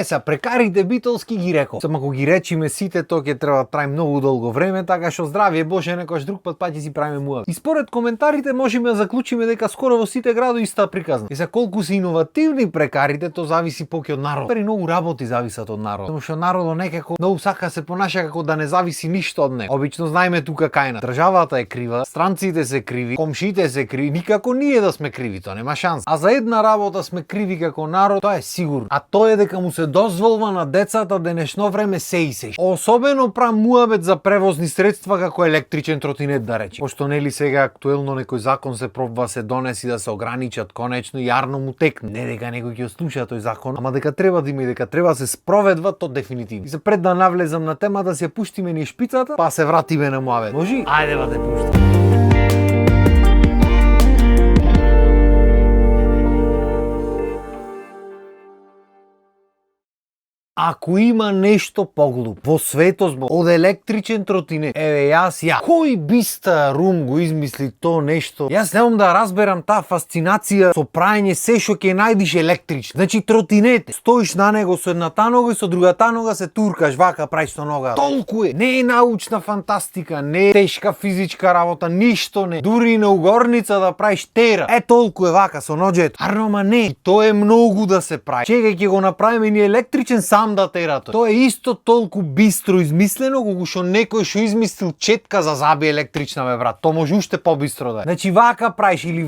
Се прекарите битолски ги рекол. Само ако ги речиме сите, тоа ќе треба да трае многу долго време, така што здравје Боже, некојаш друг пат ќе си правиме муав. И според коментарите можеме да заклучиме дека скоро во сите градови ста приказна. И за колку се иновативни прекарите, тоа зависи поќе од народ. Пери многу работи зависат од народ. Само што народот некако многу сака се понаша како да не зависи ништо од него. Обично знаеме тука кај на. Државата е крива, странците се криви, комшите се криви, никако ние да сме криви, тоа нема шанс. А за една работа сме криви како народ, тоа е сигурно. А тоа е дека му се дозволува на децата денешно време се и се. Особено прам муабет за превозни средства како електричен тротинет да речи. Пошто нели сега актуелно некој закон се пробва се донеси да се ограничат конечно и јарно му текне. Не дека некој ќе слуша тој закон, ама дека треба да има и дека треба да се спроведува, то дефинитивно. И за пред да навлезам на тема да се пуштиме ни шпицата, па се вратиме на муабет. Може? Ајде да те пуштам. Ако има нешто поглуп во светот од електричен тротинет, еве ја, кој биста рум го измисли то нешто? Јас немам да разберам таа фасцинација со праење се што ќе најдиш електрично. Значи тротинет, стоиш на него со едната нога и со другата нога се туркаш, вака правиш со нога. Толку е. Не е научна фантастика, не е тешка физичка работа, ништо не. Дури и на угорница да правиш тера. Толку е вака со ноџето. Арно, не. И тоа е многу да се прави. Чекај ќе го направиме ни електричен сам да тера тој. Тоа е исто толку бистро измислено колку што некој што измислил четка за заби електрична брат. Тоа може уште побистро да е. Значи вака правиш или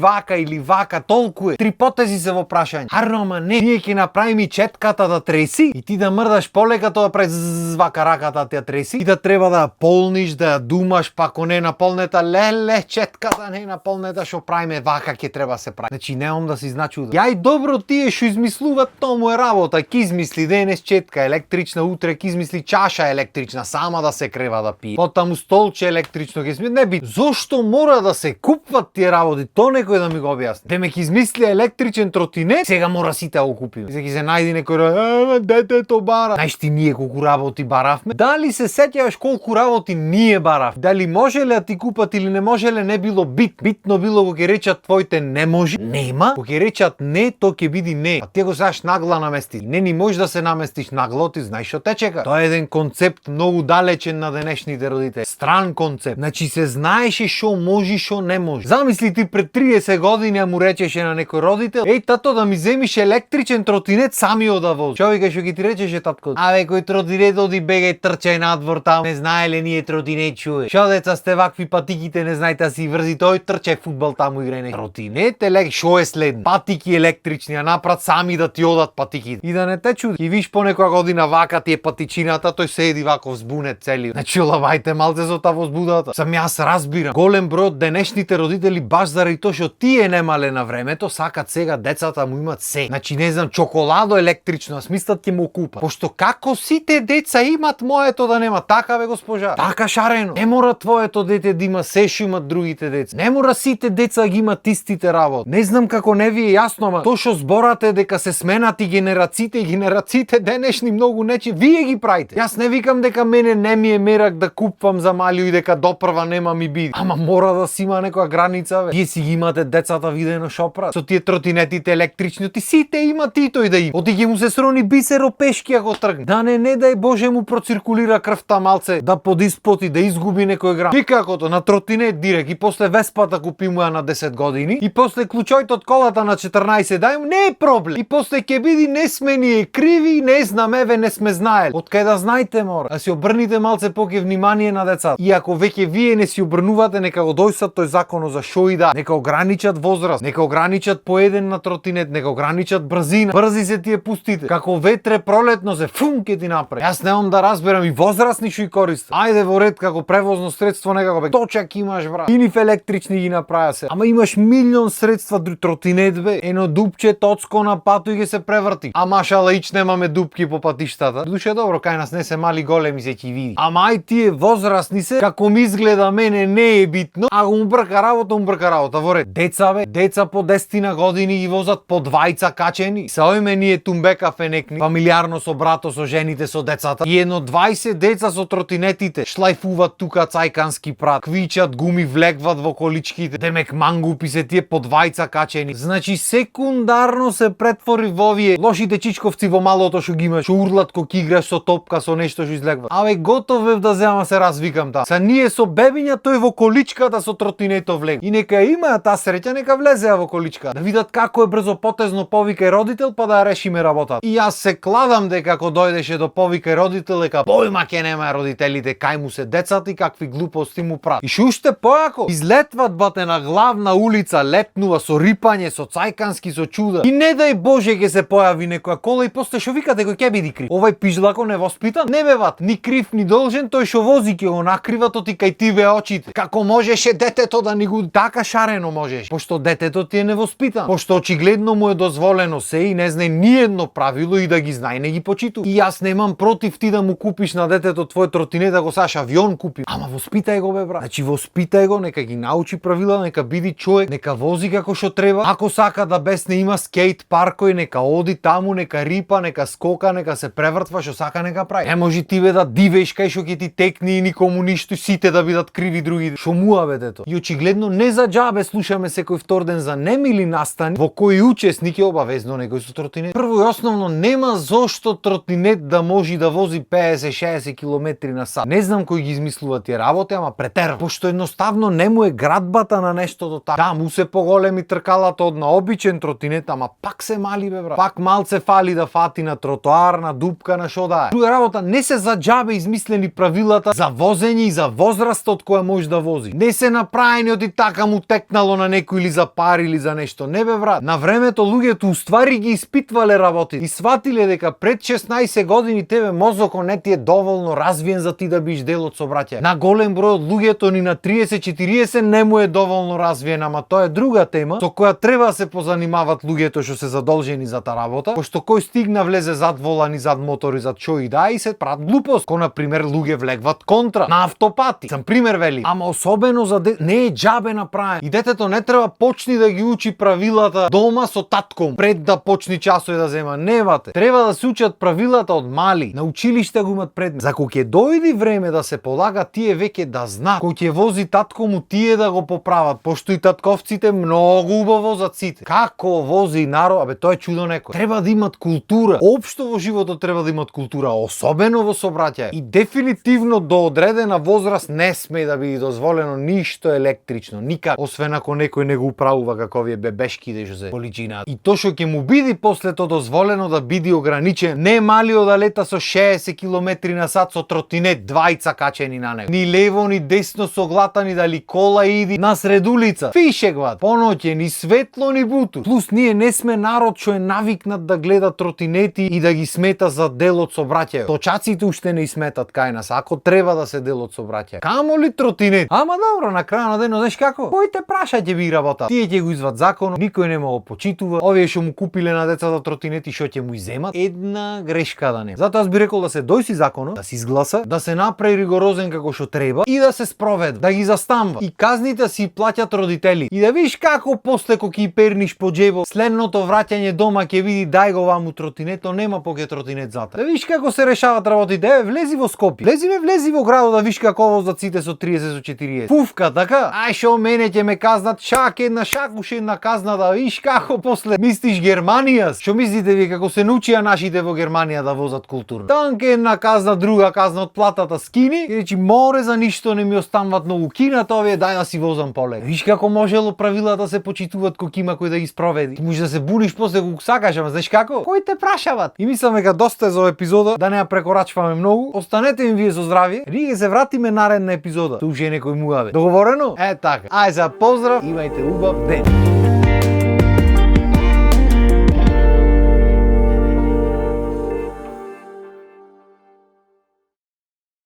вака, толку е. Три потези се во прашање. Арно, не. Ние ќе направиме четката да треси и ти да мрдаш полека тоа прави вака раката ти ја треси и да треба да ја полниш, да ја думаш, па ако не е наполнета, леле, четката не е наполнета, што правиме вака ќе треба се прави. Значи немам да се изначудам. Ја и добро тие што измислуваат, тоа му е работа. Ќе измисли денес четка електрична, утре ќе измисли чаша електрична, сама да се крева да пие. Потаму столче електрично ќе измисли. Не би. Зошто мора да се купват тие работи? Тоа некој да ми го објасни. Деме ќе измисли електричен тротинет, сега мора сите да го купиме. Сега ќе се најди некој, детето бара. Знаеш ти ние колку работи баравме? Дали се сеќаваш колку работи ние барав? Дали можеле да ти купат или не можеле, не било бит. Битно било кога ќе речат твоите не може, нема. Кога ќе речат не, тоа ќе биде не. А ти го знаеш нагла намести. Не ни можеш да се наместиш нагло, ти знаеш што те чека. Тоа е еден концепт многу далечен на денешните родители. Стран концепт. Значи се знаеше што може, што не може. Замисли ти пред 30 години а му речеше на некој родител: "Еј тато, да ми земиш електричен тротинет самиот да вози." Човека што ги ти речеше татко: "Абе кој тротинет оди бегај трчај надвор таму. Не знаеле ние тротинет чуе. Што деца сте вакви патиките, не знаете да си врзи, тој трчај фудбал таму играј." Тротинет што е следно? Патики електрични, а напрат сами да ти одат патиките. И да не те чуди. И виш по некоја година вака ти е патичината, тој седи вако взбунет цели. Значи лавајте малце за таа возбудата. Сам јас разбирам. Голем број од денешните родители баш заради тоа што тие немале на времето, сакат сега децата му имат се. Значи не знам, чоколадо електрично, смислат ќе му купат. Пошто како сите деца имат, моето да нема. Така бе госпожа. Така шарено. Не мора твоето дете да има се што имат другите деца. Не мора сите деца ги имат истите работи. Не знам како не ви е јасно, ама тоа што зборате дека се сменати генерациите денешни многу нечи, вие ги правите. Јас не викам дека мене не ми е мерак да купувам за малио и дека допрва нема ми биде. Ама мора да си има некоја граница, бе. Вие си ги имате децата видено шо прават. Со тие тротинетите електрични, ти сите имат и тој да има. Оти ќе му се срони бисеро пешки ако тргне. Да не дај Боже му проциркулира крвта малце, да подиспоти, да изгуби некој грам. И какото на тротинет директ и после веспата купи му ја на 10 години и после клучојот од колата на 14 дај му, не е проблем. И после ќе биди не сме ние криви, не знам, еве не сме знаели. Од кај да знаете мора. Да си обрните малце поќе внимание на децата. И ако веќе вие не си обрнувате, нека го дојсат тој законот за шо и да. Нека ограничат возраст, нека ограничат поеден на тротинет, нека ограничат брзина. Брзи се тие пустите. Како ветре пролетно се ќе ти направи. Јас немам да разберам и возрастни што и користат. Ајде во ред како превозно средство некако бе. Точак имаш брат. И нив електрични ги направија се. Ама имаш милион средства тротинет бе. Ено дупче тоцко на пату и ќе се преврти. А машала ич немаме дупки по патиштата. Душе добро, кај нас не се мали големи се ќе види. Ама ај тие возрастни се, како ми изгледа мене не е битно, а го брка работа во ред. Деца бе, деца по 10 години ги возат по двајца качени. Се ојме ние тумбека фенекни, фамилиарно со брато, со жените, со децата. И едно 20 деца со тротинетите шлајфуваат тука цајкански прат, квичат гуми, влегват во количките. Демек мангупи се тие по двајца качени. Значи секундарно се претвори во овие лошите чичковци во малото што ги имаш што урлат кога играш со топка, со нешто што излегва. Абе готов бев да земам се развикам таа. Са ние со бебиња тој во количката со тротинето влег. И нека има таа среќа, нека влезеа во количка. Да видат како е брзо потезно повикај родител па да ја решиме работата. И јас се кладам дека ако дојдеше до повикај родител дека појма ќе нема родителите кај му се децата и какви глупости му прават. И што уште појако излетват бате на главна улица, летнува со рипање, со цајкански, со чуда. И не дај Боже ќе се појави некоја кола и после што викате кој ќе биде крив. Овај пижлако невоспитан, не беват ни крив ни должен, тој што вози ќе го накрива то ти кај тиве очите. Како можеше детето да ни го така шарено можеш? Пошто детето ти е невоспитан. Пошто очигледно му е дозволено се и не знае ни едно правило и да ги знае не ги почитува. И јас немам против ти да му купиш на детето твој тротинет, да го саш авион купи. Ама воспитај го бе брат. Значи воспитај го, нека ги научи правила, нека биде човек, нека вози како што треба. Ако сака да бесне има скейт паркој, нека оди таму, нека рипа, нека скока, нека се превртва, што сака нека прави. Не може ти бе да дивеш кај што ќе ти текне и никому ништо, сите да бидат криви други. Шо муа бе дето. И очигледно не за џабе слушаме секој вторден за немили настани во кои учесник е обавезно некој со тротинет. Прво и основно нема зошто тротинет да може да вози 50-60 км на сат. Не знам кој ги измислува тие работи, ама претерва. Пошто едноставно не му е градбата на нештото така. Да, му се поголеми тркалата од на обичен тротинет, ама пак се мали бе брат. Пак малце фали да фати на тротоар, на дупка, на шо да е. Друга работа, не се за џабе измислени правилата за возење и за возрастот која може да вози. Не се направени од и така му текнало на некој или за пари или за нешто. Не бе брат. На времето луѓето уствари ги испитвале работи и сватиле дека пред 16 години тебе мозокот не ти е доволно развиен за ти да биш дел од собраќај. На голем број од луѓето ни на 30-40 не му е доволно развиен, ама тоа е друга тема со која треба да се позанимават луѓето што се задолжени за таа работа, пошто кој стигна влезе зад волан и зад мотор и зад шо и да и се прават глупост. Ко на пример луѓе влегват контра на автопати. Сам пример вели. Ама особено за не е џабе направен. И детето не треба почни да ги учи правилата дома со татком пред да почни часови да зема. Не бате. Треба да се учат правилата од мали. На училиште го имат предмет. За кога ќе дојде време да се полага, тие веќе да знаат. Кој ќе вози татко му тие да го поправат, пошто и татковците многу убаво возат сите. Како вози народ, абе тоа е чудо некој. Треба да имат култура. Општо во животот треба да имат култура, особено во собраќај. И дефинитивно до одредена возраст не сме да биде дозволено ништо електрично, никак, освен ако некој не го управува како овие бебешки што се количина. И тоа што ќе му биде после тоа дозволено да биде ограничен, не малио да лета со 60 км на сат со тротинет, двајца качени на него. Ни лево ни десно соглатани дали кола иди на сред улица. Фишегват, поноќе ни светло ни буту. Плюс ние не сме народ што е навикнат да гледа тротинети и да ги смета за дел од собраќајот. Точаците уште не сметат кај нас, ако треба да се дел од собраќај. Камо ли тротинет? Ама добро, на крај на денот, знаеш како? Кој те праша ќе би работа? Тие ќе го изват законот, никој нема го почитува. Овие што му купиле на децата тротинети што ќе му иземат, една грешка да не. Затоа јас би рекол да се дојси законот, да се изгласа, да се направи ригорозен како што треба и да се спроведе, да ги застанува. И казните си плаќат родители. И да видиш како после кога ќе перниш по џебот, следното враќање дома ќе види дај го ваму тротинето, нема поќе тротинет зата. Да видиш како се решават работите. Влези во Скопје. Влези во градот да видиш како возат сите со 30 со 40. Пуфка така. Ај шо мене ќе ме казнат шак една казна да видиш како после мислиш Германија. Што мислите ви како се научија нашите во Германија да возат културно? Танке една казна, друга казна од платата скини. И речи море за ништо не ми остануват многу кината овие, дај да си возам полека. Виж како можело правилата да се почитуваат кога има кој да ги спроведи. Ти можеш да се буниш после кога сакаш, ама знаеш како? Кој те прашават? И мислам дека доста е за епизода, да не ја прекорачваме многу. Останете ми вие со здравје. Ние се вратиме наредна епизода. Ту уште некој муаве. Договорено? Е така. Ај за поздрав, имајте убав ден.